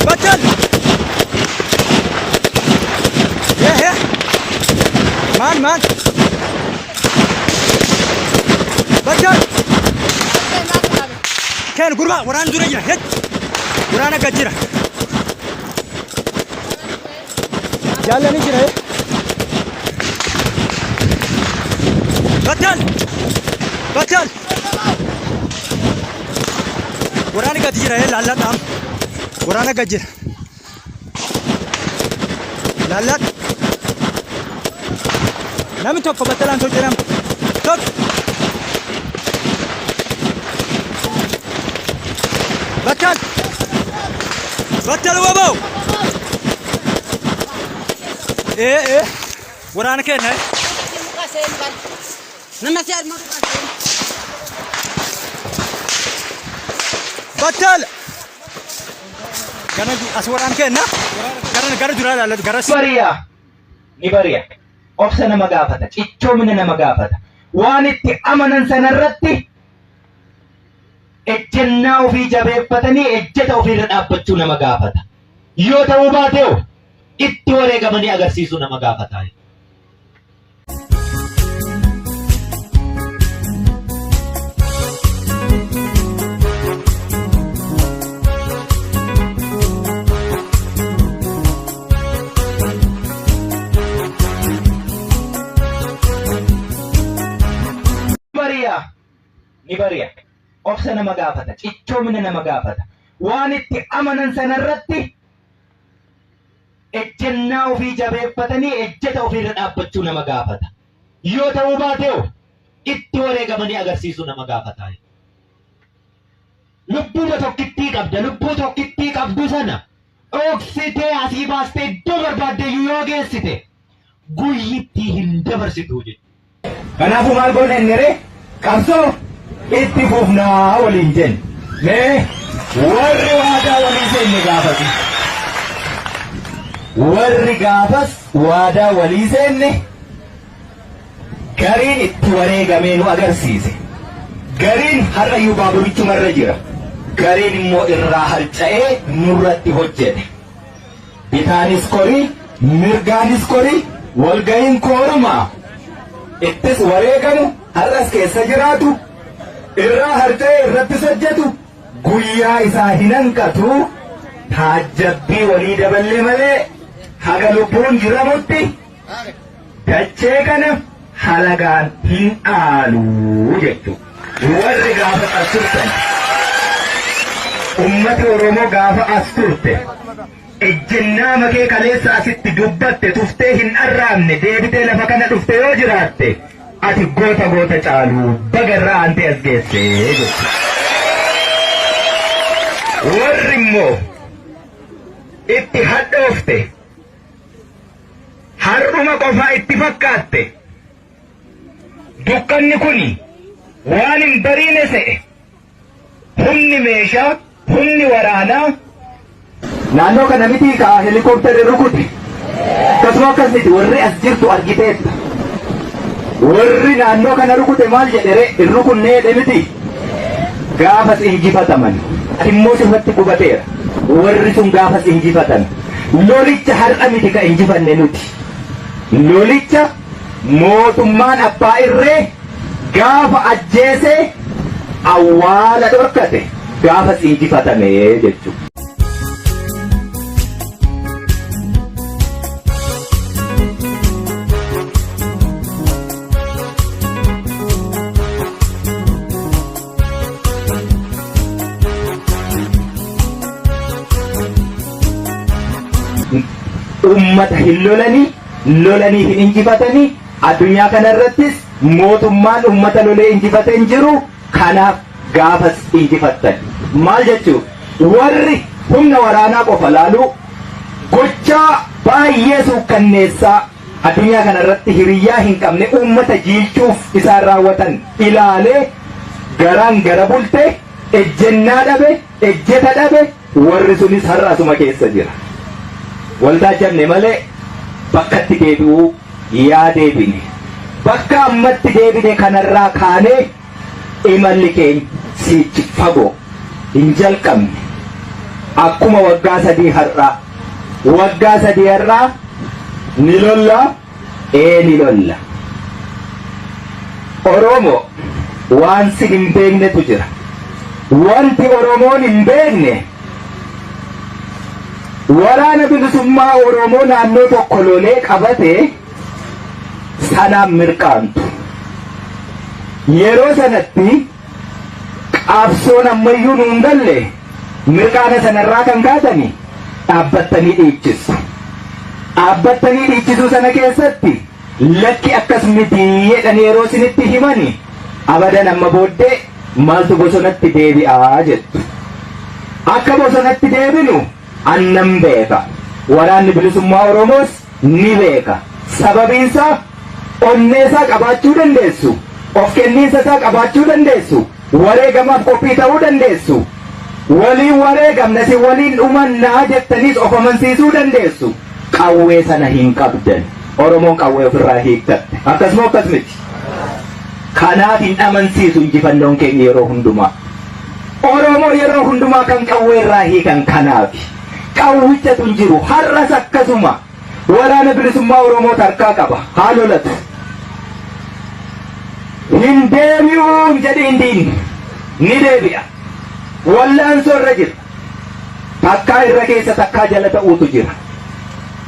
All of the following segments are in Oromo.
Battal! Yeah, yeah. Man, man. Battal! Ken gurbaa waraana dura jira. Hej! Waraana gad jira. Jaallani jira. Eh. Battal! Battal! Waraana gad jira. Eh, laalladha. Waraana gad jira. Laalladha. Namni tokko battalaan tokko jedhama. Tokko. Battal! Battal waboo! Ee ee waraana keenya. Eh. Nama si arma dhugaa Battal! Gara as waraana keenya. Gara gara duraa ilaallatu garas. Bari'a ni bari'a. Obsa nama gaafata, cichoomina nama gaafata. Waan itti amanan sanarratti ejjennaa ofii jabeeffatanii ejjeta ofiirra dhaabbachuu nama gaafata. Yoo ta'uu baatee itti wareegamanii agarsiisuu nama gaafata. Bari'a ni bari'a. Obsa nama gaafata, cichoomina nama gaafata. Waan itti amanan sanarratti ejjennaa ofii jabeeffatanii ejjeta ofiirra dhaabbachuu nama gaafata. Yoo ta'uu baatee itti wareegamanii agarsiisuu nama gaafata. Lubbuuma tokkittii qabda, lubbuu tokkittii qabdu sana dhoksitee asii baastee iddoo barbaaddeyyuu yoo geessite guyyittii hin dabarsitu jechuudha. Kanaafuu maal goona inni ree? Qabsoo itti fufnaa waliin jenne. Mee warri waadaa walii seenne gaafasi. Warri gaafas waadaa walii seenne gariin itti wareegamee nu agarsiise. Gariin har'ayyuu baaburichumarra jira. Gariin immoo irraa harca'ee nurratti hojjete. Bitaanis korii, mirgaanis korii, walga'iin kooruma ittis wareegamu, har'as keessa jiraatu, irraa harca'ee irrattis hojjetu, guyyaa isaa hin hanqatu, taajjabbii walii daballee malee haga lubbuun jiramutti dachee kana halagaan hin dhaalu jechuudha. Warri gaafa as turtan ummati Oromoo gaafa as turte ejjennaa makee kaleessa asitti dubbatte tuftee hin arraabne deebitee lafa kana dhufte yoo jiraatte ati goota goota caalu baga irraa aantee as geesse jechuudha. Warri immoo itti hadhoofte har'uma qofaa itti fakkaatte dukkanni kuni waan hin bariine se'e humni meeshaa humni waraanaa naannoo kana mitii kaa helikoophtarri rukute akkasuma akkas miti warri as jirtu argiteetta warri naannoo kana rukute maal jedhe ree hin rukunnee jedhe miti gaafas injifataman immoo sirratti gubateera warri sun gaafas injifatan lolicha har'a miti ka injifanne nuti lolicha mootummaan abbaa irree gaafa ajjeese awwaala dhorkate gaafas injifatame jechuudha. Ummata hin lolanii, lolanii hin injifatanii, addunyaa kana irrattis mootummaan ummata lolee injifate hin jiru, kanaaf gaafas injifattan. Maal jechuu? Warri humna waraanaa qofa laaluu gochaa baay'ee suukkanneessaa addunyaa kana irratti hiriyyaa hin qabne uummata jiilchuuf isaan raawwatan ilaalee garaan gara bulte, ejjennaa dhabe, ejjeta dhabe, warri sunis har'a asuma keessa jira. Waltaajjabne malee bakkatti deebi'uu yaa deebine. Bakka ammatti deebine kanarraa kaanee imalli keenya siichi fagoo hin jalqabne. Akkuma waggaa 3 har'aa. Waggaa 3 har'aa ni lolla, ee ni lolla. Oromo waan sin hin beeknetu jira. Wanti Oromoon hin beekne waraana bilisummaa Oromoo naannoo tokko lolee qabate sanaan mirqaantu. Yeroo sanatti qabsoon ammayyuu nuun galle mirqaana sanarraa kan kaatani dhaabbattanii dhiichisu. Dhaabbattanii dhiichisuu sana keessatti lakki akkas miti jedhanii yeroo isinitti himani abadan amma booddee maaltu bosonatti deebi'aa jettu. Akka bosonatti deebinu annan beeka. Waraanni bilisummaa Oromoos ni beeka. Sababiinsaa onneesaa qabaachuu dandeessu. Of kenniinsa isaa qabaachuu dandeessu. Wareegamaaf qophii ta'uu dandeessu. Waliin wareegamna si waliin dhumannaa jettaniis of amansiisuu dandeessu. Qawwee sana hin qabdan. Oromoon qawwee ofirraa hiikkatte. Akkasuma akkas miti. Kanaaf hin amansiisu injifannoon keenya yeroo hundumaa. Oromoo yeroo hundumaa kan qawwee irraa hiikan kanaafi. Qawwichatu hin jiru. Har'as akkasuma. Waraana bilisummaa Oromoo tarkaa qaba. Haa lolatu. Hin deebi'uun jedhiin diinni. Ni deebi'a. Wallaansoo irra jira. Takkaa irra keessa takkaa jala ta'uutu jira.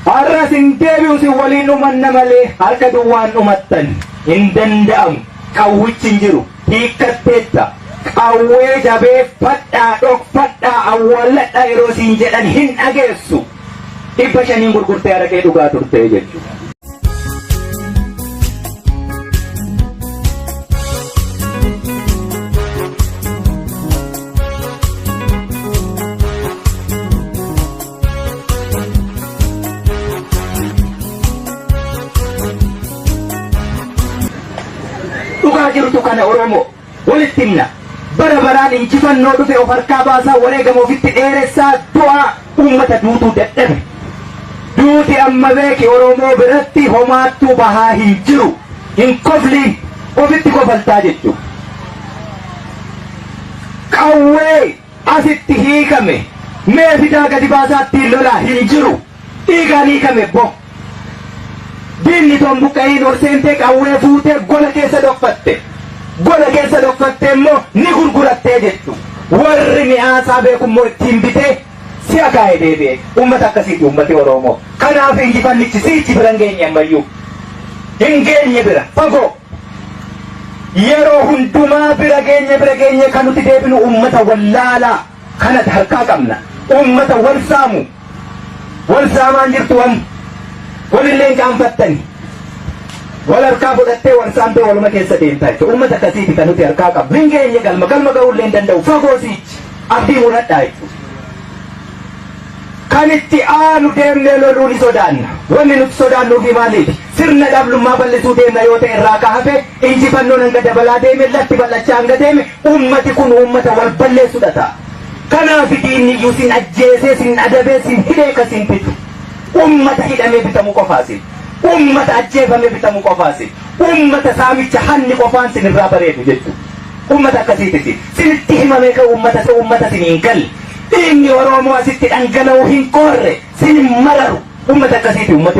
Har'as hin deebi'u si waliin dhumanna malee harka duwwaan dhumattan hin danda'amu. Qawwichi hin jiru. Hiikkatteetta. Qawwee jabeeffadhaa, dhokfadhaa, awwaalladhaa yeroo siin jedhan hin dhageessu. 500 gurgurtee araqee dhugaa turtee jechuudha. Dhugaa jirtu kana Oromoo walitti himna. Bara baraan injifannoo dhufe of harkaa baasaa wareegama ofitti dheeressaa du'aa uummata duutuu dadhabe. Duuti amma beeki Oromoo biratti homaattuu bahaa hin jiru. Hin kofliin ofitti kofaltaa jechuudha. Qawwee asitti hiikame mee fidaa gadi baasaa ittiin lolaa hin jiru. Dhiigaan hiikame bo. Diinni toon buqqa'iin ol seentee qawwee fuutee gola keessa dhokfatte. Gola keessa dhokfattee immoo ni gurgurattee jettu. Warri mi'aasaa beeku immoo ittiin bitee si'a kaa'ee deebi'e. Uummata akkasiiti uummati Oromoo. Kanaaf injifannichi siichi bira hin geenye ammayyuu. Hin geenye bira fagoo. Yeroo hundumaa bira geenye bira geenye kan nuti deebinu uummata wallaalaa kanatti harkaa qabna. Uummata wal saamu. Wal saamaan jirtu amma. Walillee hin qaanfattani. Wal harkaa fudhattee wal saamtee waluma keessa deemtaa jechuudha. Uummata akkasiiti kan nuti harkaa qabnu. Hin geenye galma galma ga'uullee hin danda'u. Fagoo siichi. Abdii muradhaa jechuudha. Kan itti aanu deemnee loluu ni sodaanna. Wanni nuti sodaannuufi maaliif? Sirna dhablummaa bal'isuu deemna yoo ta'e irraa ka hafe injifannoon hanga dabalaa deeme lafti bal'achaa hanga deeme uummati kun uummata wal balleessudha ta'a. Kanaaf diinni iyyuu sin ajjeesee sin adabee sin hidhee ka sin bitu. Uummata hidhamee bitamu qofaa sin. Uummata ajjeefamee bitamu qofaa sin. Uummata saamicha hanni qofaan sin irraa bareedu jechuudha. Uummata akkasiiti sin. Sinitti himamee ka uummata uummata sin hin galle. Dhiigni Oromoo asitti dhangala'u hin qoorre sin hin mararu. Uummata akkasiiti uummati.